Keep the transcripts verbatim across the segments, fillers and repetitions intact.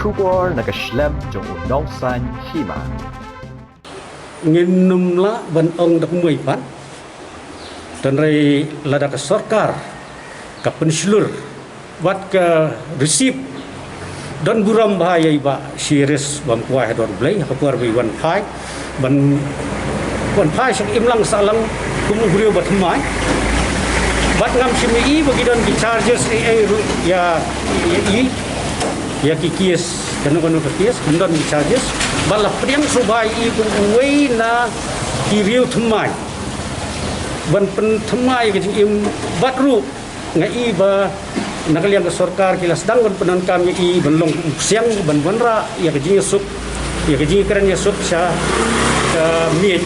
Khubor na ka shlem jong u nongsan hima. Ngin ym lah ban ong da kumwei pat. Tynrai lada ka sorkar ka pynshlur bad ka receipt, don burom bha ïa i Bah Shiris Bamkwai ha dur Blei ha ka por ba i wan phai ban wan phai sha ka imlang sahlang kum u briew ba thymmai. Bad ngam shym ïohi ba ki don ki charges ei ei ruh ïa ïa i ïa ki case, kano kano ka case ym don ki charges. Bad la pdiang sngewbha ïa i kum uwei na ki riew thymmai ban pynthymmai ïa ka jingim. Bad ruh nga i ba na ka liang ka sorkar ki la sdang ban pyndonkam ïa i ban long u ksiang ban wanrah ïa ka jingïasuk, ïa ka jingïakren ïasuk sha ka miej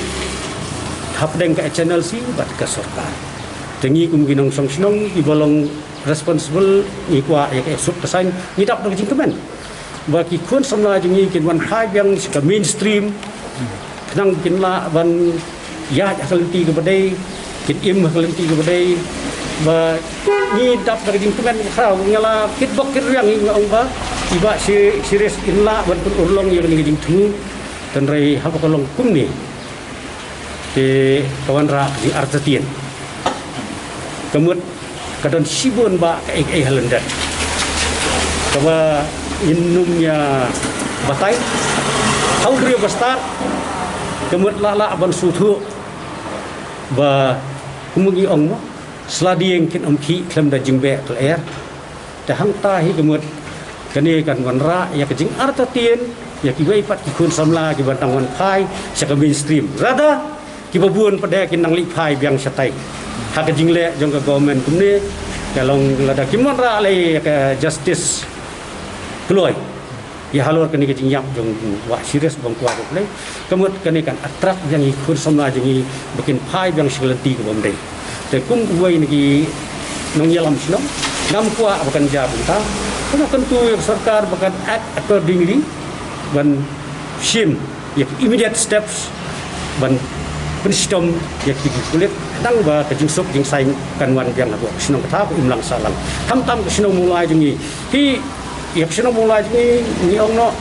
hapdeng ka H N L C bad ka sorkar. Te ngi kum ki nongshong shnong kiba long responsible ngi kwah ïa ka suk ka saiñ, ngi dap da ka jingkmen ba ki khun samla jong ngi kin wan phai biang sha ka mainstream khnang kin lah ban ïaid ha ka lynti kaba dei, kin im ha ka lynti kaba dei. Ba ngi dap da ka jingkmen khraw, nga la kit bok kit riang, nga ong ba i Bah Shi- Shiris in lah ban pynurlong ïa kane ka jingthmu. Tynrai haba ka long kumne te ka wanrah ka jingartatien. Ka mut ka don shibun ba kaei kaei ha lyndet kaba ngin ym ïa batai. Ha u briew ba stad ka mut lah lah ban sngewthuh ba kum ngi ong mo, sla dieng kin ym khih khlem da jingbeh khlem. Te hangta hi ka mut kane kan wanrah ïa ka jingartatien ïa kiwei pat ki khun samla kiba dang wan phai sha ka mainstream. Lada kiba bun pat de kin nang leit phai biang shatai ha ka jingleh jong ka government kumne, ka long lada kim wanrah lei ïa ka justice kloi ïa halor kane ka jingïap jong u Bah Shiris Bamkwai ruh lei. Ka mut kane kan attract biang ïa ki khun samla jong ngi ba kin phai biang sha ka lynti kabym dei. Te kum uwei na ki nongïalam shnong, ngam kwah ba kan jia kumta. Kyntu ïa ka sorkar ba kan act accordingly ban shim ïa ki immediate steps ban pynshitom ïa ki pulit khnang ba ka jingsuk jingsaiñ kan wan biang hapoh ka shnong, kata ka imlang sahlang. Khamtam ka shnong Mawlai jong ngi. Hi ïa ka shnong Mawlai jong ngi, ngi ong noh,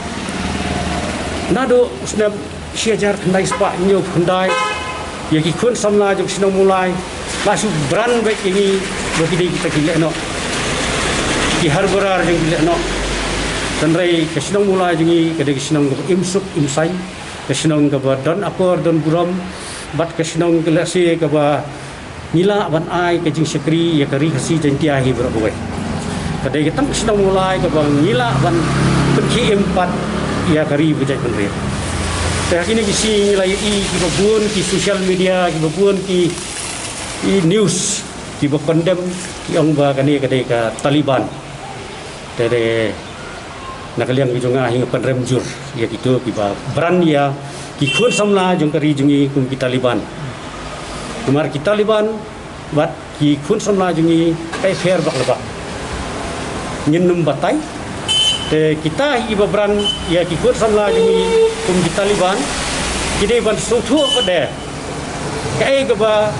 naduh u snem shi hajar khyndai spah hynñiew khyndai ïa ki khun samla jong ka shnong Mawlai la shu bran beit ïa ngi ba ki dei kita ki lehnoh, ki harborer jong ki lehnoh. Tynrai ka shnong Mawlai jong ngi ka dei ka shnong kaba im suk im saiñ, ka shnong kaba don akor don burom, bad ka shnong ka lehse kaba ngi lah ban ai ka jingshakri ïa ka Ri Khasi Jaiñtia hi baroh kawei. Ka dei ka tang ka shnong Mawlai kaba ngi lah ban pynkhie im pat ïa ka ri ba jaitbynriew. Te ha kine ki sngi ngi la ïohi kiba bun ki social media, kiba bun ki, ki news kiba condemn, ki ong ba kane ka dei ka Taliban. Te de na ka liang ka jong nga hi nga pynrem jur ïa kito kiba bran ïa ki khun samla jong ka ri jong ngi kum ki Taliban. Namar ki Taliban bad ki khun samla jong ngi ka pher bak la bak. Ngin ym batai. Te kita hi kiba bran ïa ki khun samla jong ngi kum ki Taliban, ki dei ban sngewthuh pat de kaei kaba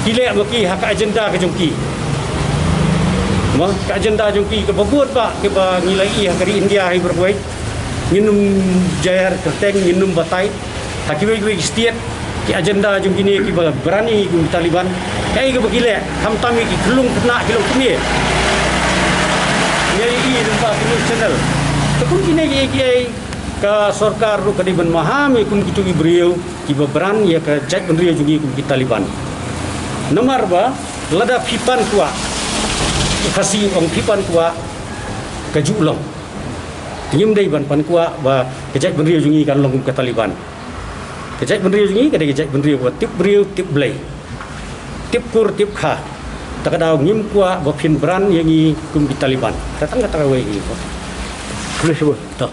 ki leh ma ki ha ka agenda ka jong ki. Ma ka agenda jong ki kaba bud ba kaba ngi la ïohi ha ka ri India hi baroh kawei. Ngin ym jair kyrteng, ngin ym batai. Ha kiwei kiwei ki state ki agenda jong kine kiba bran ïa ki kum ki Taliban, kaei kaba ki leh, khamtam ïa ki khyllung khynnah ki long kumne. Ngi ïohi lyngba ki news channel. Te kum kine kiei kiei ka sorkar ruh ka dei ban maham ïa kum kito ki briew kiba bran ïa ka jaitbynriew jong ngi kum ki Taliban. Namar ba lada phi pan kwah, u Khasi ong phi pan kwah, ka ju long. Te ngim dei ban pan kwah ba ka jaitbynriew jong ngi kan long kum ka Taliban. Ka jaitbynriew jong ngi ka dei ka jaitbynriew kaba tip briew tip Blei, tip kur tip kha. Te ka daw ngim kwah ba phin bran ïa ngi kum ki Taliban. Te tang kata kawei hi. Khublei shibun. To.